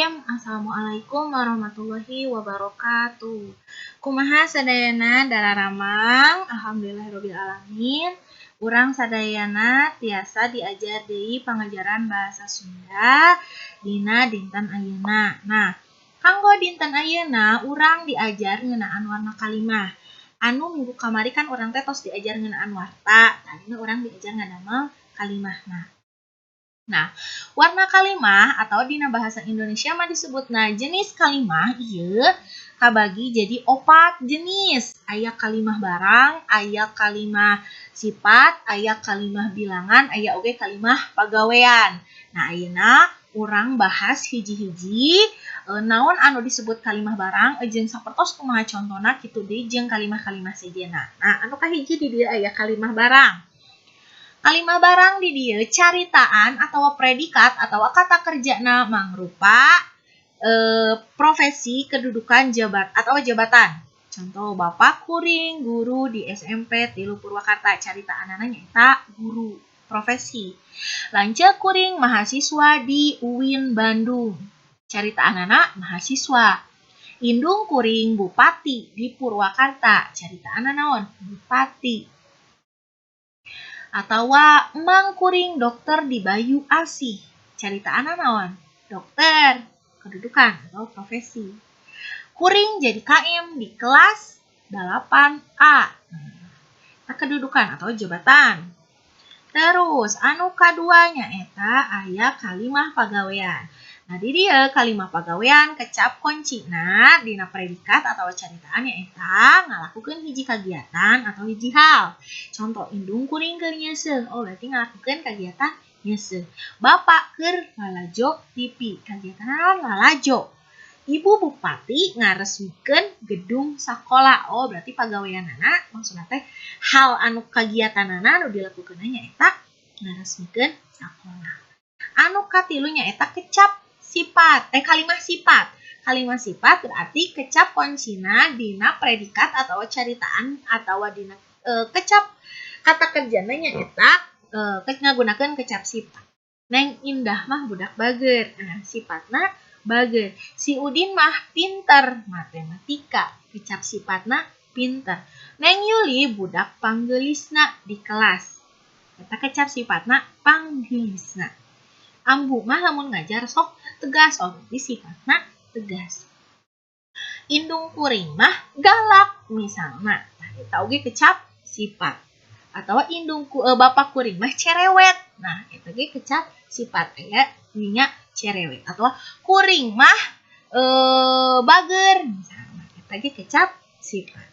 Assalamualaikum warahmatullahi wabarakatuh. Kumaha sadayana dararamang? Alhamdulillahirabbil alamin. Urang sadayana tiasa diajar deui pangajaran bahasa Sunda dina dinten ayeuna. Nah, kanggo dinten ayeuna urang diajar ngeunaan warna kalimah. Anu minggu kamari kan urang teh tos diajar ngeunaan warta, tadina urang diajar ngadamel kalimahna. Nah, warna kalimah atau dina bahasa Indonesia mah disebutna jenis kalimah ieu kabagi jadi opat jenis. Aya kalimah barang, aya kalimah sifat, aya kalimah bilangan, aya oge kalimah pagawean. Nah, ayeuna urang bahas hiji-hiji naon anu disebut kalimah barang jeung sapertos kumaha contona, kitu deui jeung kalimah-kalimah sejenna. Nah, anu kahiji di dieu aya kalimah barang. Kalimah barang di dieu caritaan atau predikat atau kata kerjana mangrupa profesi, kedudukan, jabat atau jabatan. Contoh, bapak kuring guru di SMP 3 Purwakarta, caritaanana nyaeta guru, profesi. Lanceuk kuring mahasiswa di UIN Bandung. Caritaanana mahasiswa. Indung kuring bupati di Purwakarta. Caritaanana naon? Bupati. Atawa emang kuring dokter di Bayu Asih. Caritaanana naon? Dokter, kedudukan atau profesi. Kuring jadi KM di kelas 8A. Nah, kedudukan atau jabatan. Terus anu kaduanya eta aya kalimah pagawean. Nah, di dieu kalimah pagawean kecap kuncina dina predikat atau caritaan nyaeta ngalakukeun hiji kagiatan atau hiji hal. Contoh, indung kuring keur nyeuseuh. Oh, berarti ngalakukeun kagiatan nyeuseuh. Bapak keur lalajo TV. Kagiatan naon? Lalajo. Ibu bupati ngaresmikeun gedung sakola. Oh, berarti pagaweanana, maksudna teh hal anu kagiatanana anu dilakukeun nyaeta ngaresmikeun sakola. Anu katilu nyaeta kecap sifat, kalimah sifat. Kalimah sifat berarti kecap kuncina dina predikat atau caritaan atau dina kecap kata kerjana nyaeta ngagunakeun kecap sifat. Neng Indah mah budak bager. Nah, sifatna bager. Si Udin mah pinter matematika. Kecap sifatna pinter. Neng Yuli budak panggeulisna di kelas. Eta kecap sifatna panggeulisna. Ambu mah lamun ngajar sok tegas. Oh, berarti sifatna tegas. Indung kuring mah galak misalna. Nah, eta oge kecap sifat. Atau bapak kuring mah cerewet. Nah, eta ge kecap sifat, aya nya cerewet. Atau kuring mah bager misalna. Eta ge kecap sifat.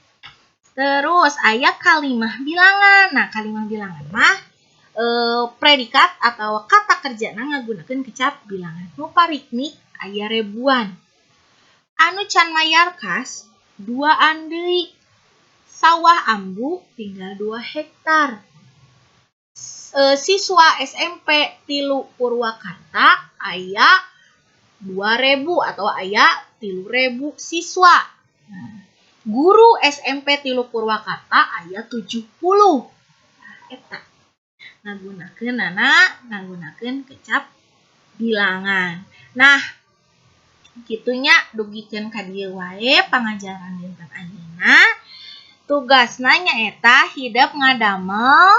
Terus aya kalimah bilangan. Nah, kalimah bilangan mah predikat atau kata kerjana ngagunakeun kecap bilangan. Nu pariknik aya ribuan. Anu can mayar kas duaan deui. Sawah ambu tinggal 2 hektar. Siswa SMP 3 Purwakarta aya 2000 atau aya 3000 siswa. Nah, guru SMP 3 Purwakarta aya 70. Nah, eta ngagunakeun ngagunakeun kecap bilangan. Nah, kitunya dugikeun ka dieu wae pangajaran dinten ayeuna. Tugasna nyaeta hidep ngadamel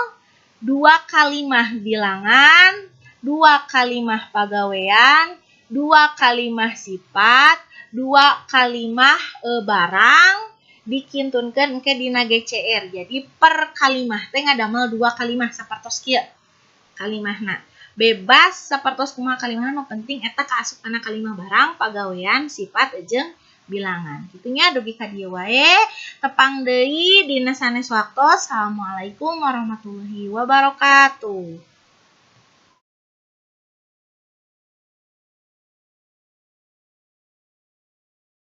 dua kalimah bilangan, dua kalimah pagawean, dua kalimah sifat, dua kalimah barang, dikintunkeun engke dina GCR. Jadi per kalimah teh ngadamel dua kalimah sapertos kieu kalimahna. Bebas sapertos kumaha kalimahna, nu penting eta kaasup kana kalimah barang, pagawean, sifat jeung bilangan. Kitunya dugi ka dieu wae. Tepang deui dina sanes waktos. Assalamualaikum warahmatullahi wabarakatuh.